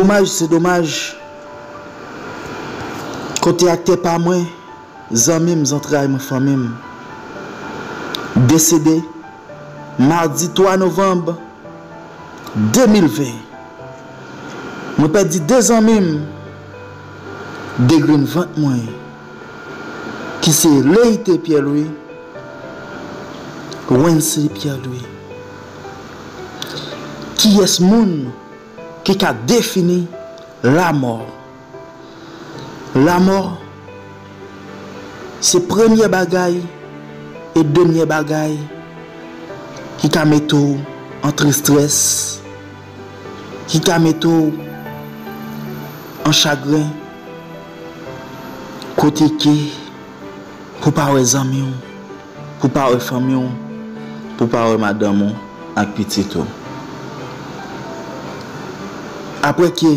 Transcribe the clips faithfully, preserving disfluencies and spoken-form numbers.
Domaj, se domaj. Kote aktè pa mwen, zanmi m, zantray mwen, fanmi m, desede madi twa novanm de mil ven. Mwen pèdi de zanmi m, de grenn vant mwen, ki se Leyite Pierre Louis, Wensley Pierre Louis. Kiyès moun ki ka defini lamò? Lamò, se premyè bagay e dènyè bagay ki ka mete w an tristrès, ki ka mete w an chagren, kote ke pou pa wè zanmi w, pou pa wè fanmi w, pou pa wè madanm ou ak pitit ou. Apre ke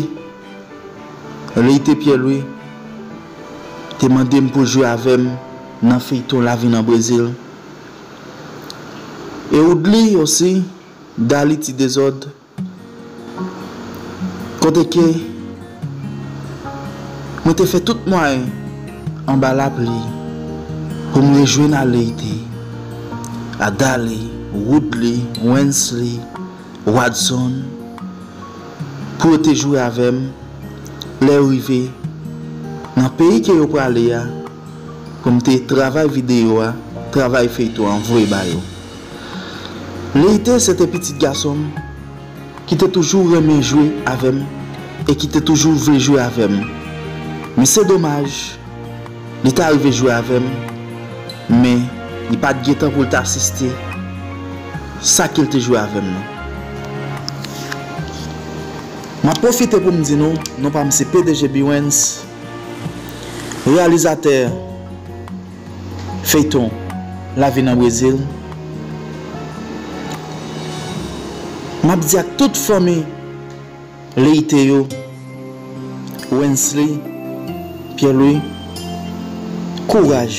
Leyite Pierre Louis te mande m pou jwe avè m nan feyton Lavi nan Brezil. E Woodly osi, Dali Ti Dezòd, kote ke mwen te fè tout mwayen anba lapli pou m rejwenn a Leyite, a Dali, Woodly, Wensley, Wadson, pou yo te jwe avè m lè yo rive nan peyi ke yo prale a, pou m te travay videyo a, travay feyton an, voye ba yo. Leyite se te pitit gason m ki te toujou renmen jwe avè m e ki te toujou vle jwe avè m. Men se domaj, li ta rive jwe avè m, men li pa t gen tan pou l ta asiste sa ke l te jwe avè m nan. M ap pwofite pou m di nou, non pa m se P D G Biwens, reyalizatè feyton Lavi nan Brezil. M ap di ak tout fanmi Leyite yo, Wensley, Pierre Louis, kouraj,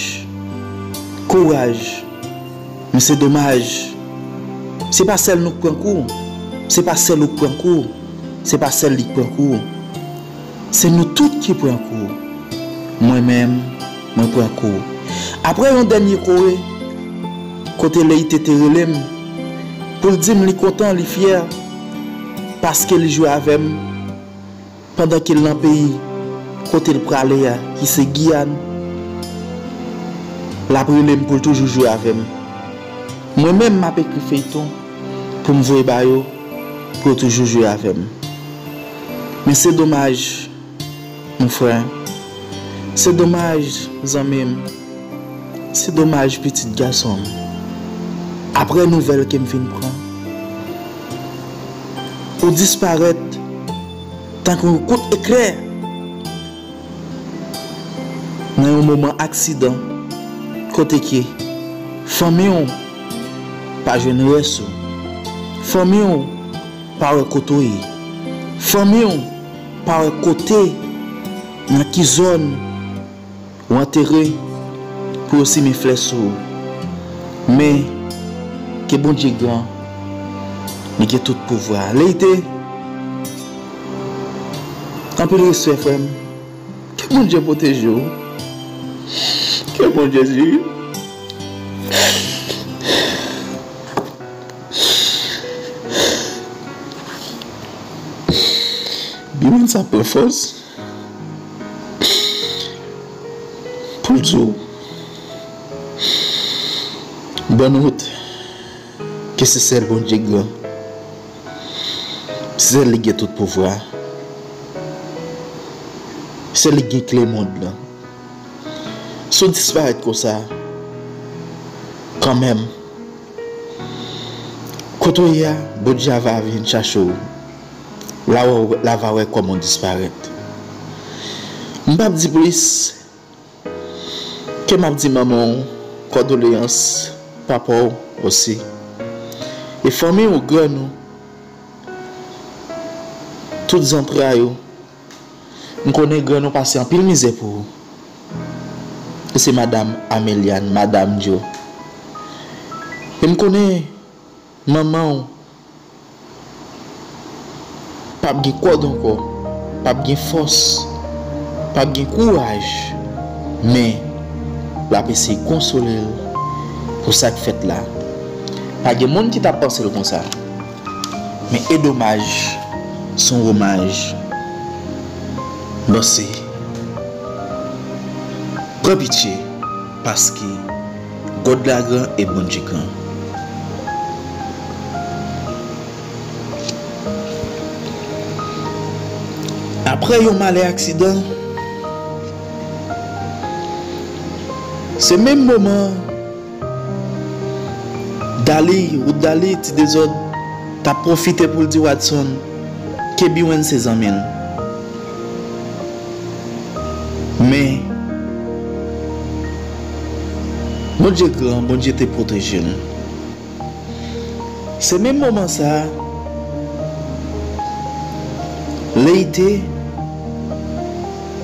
kouraj. Men se domaj, se pa sèl nou k pran kou, se pa sèl ou k pran kou, se pa sèl li k pran kou. Se nou tout ki pran kou. Mwen menm, mwen pran kou. Apre yon dènye kore, kote Leyite te rele m pou l di m li kontan, li fyè, paske li jwe avè m pandan ke l nan peyi kote l prale a, ki se Giyàn, l ap rele m pou l toujou jwe avè m. Mwen menm, m ap ekri feyton pou m voye ba yo, pou yo toujou jwe avè m. Men se domaj, mon frè. Se domaj, zanmi m. Se domaj, pitit gason m. Apre nouvèl ke m fin pran, ou disparèt tankou yon kout eklè nan yon moman aksidan, kote ke fanmi w pa jwenn rès ou, fanmi w pa wè kote w ye, fanmi w pa wè kote, nan ki zòn ou antere pou yo simen flè sou ou. Men, ke Bondye gran, li gen tout pouvwa. Leyite, anpil respè, frè m. Ke Bondye pwoteje w. Ke Bondye di. Biwens ap pran fòs pou l di w bòn wout, ke se sèl Bondye k gran. Se sèl li gen tout pouvwa. Se li k gen kle mond lan. Si w disparèt konsa, kanmenm, kote w ye a, Bondye a va vin chache w. La w, la va wè kòman w disparèt. M p ap di plis ke m ap di manman w kondoleyans, papa w osi. E fanmi w, grann ou, tout zantray ou, m konnen grann ou pase anpil mizè pou ou. E se madanm Ameliane, madanm Joe. E m konnen manman w p ap gen kòd ankò. p ap gen fòs, p ap gen kouraj, men l ap eseye konsole l pou sa k fèt la. Pa gen moun ki t ap panse l konsa. Men e domaj, s on omaj. Bon, se pran pitye, paske God la gran e Bondye gran. Apre yon malè aksidan, se menm moman Dali, Wood Dali, Ti Dezòd, t ap pwofite pou l di Wadson ke Biwens se zanmi l. Men, Bondye gran, Bondye te pwoteje l. Se menm moman sa a, Leite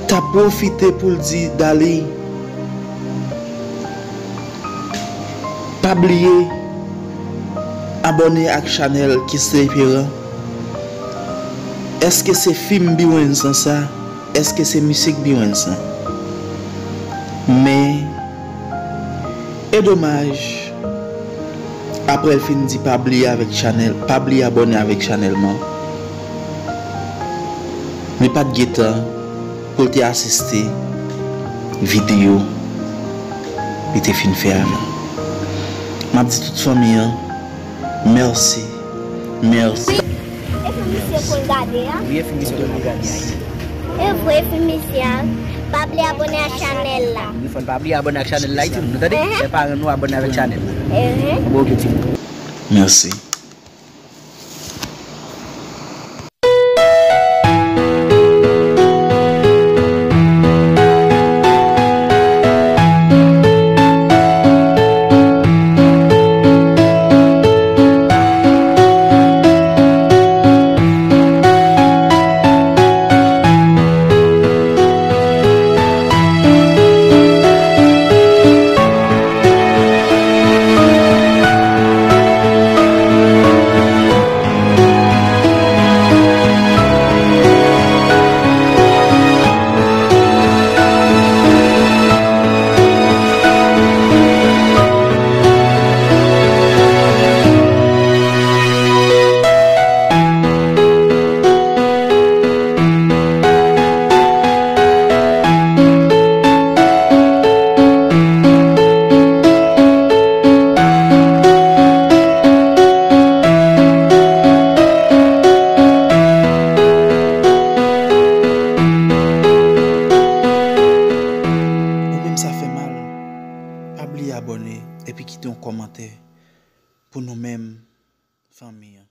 t ap pwofite pou l di Dali, pa bliye abòne ak chanèl Kiss Leperan. Èske se fim Biwens lan sa? Èske se misik Biwens lan? Men, e domaj, apre l fin di pa bliye avèk chanèl, pa bliye abòne avèk chanèl mwen, li pa t gen tan pou l te asiste videyo li te fin fè a non. M ap di tout fanmi an, mèsi, mèsi. Wi, e fim misye pou l gade a. Wi, e fim misye pou l gade a. E vre, e fim misye a. Pa bliye abòne ak chanèl la. Wi, fò n pa bliye abòne ak chanèl la, wi, timoun. Nou tande? Ehe. Fè paran nou abòne avèk chanèl la. Ehe. Bon, ok, timoun. Mèsi. Ou menm sa fè mal, pa bliye abòne epi kite yon kòmantè pou nou menm fanmi an.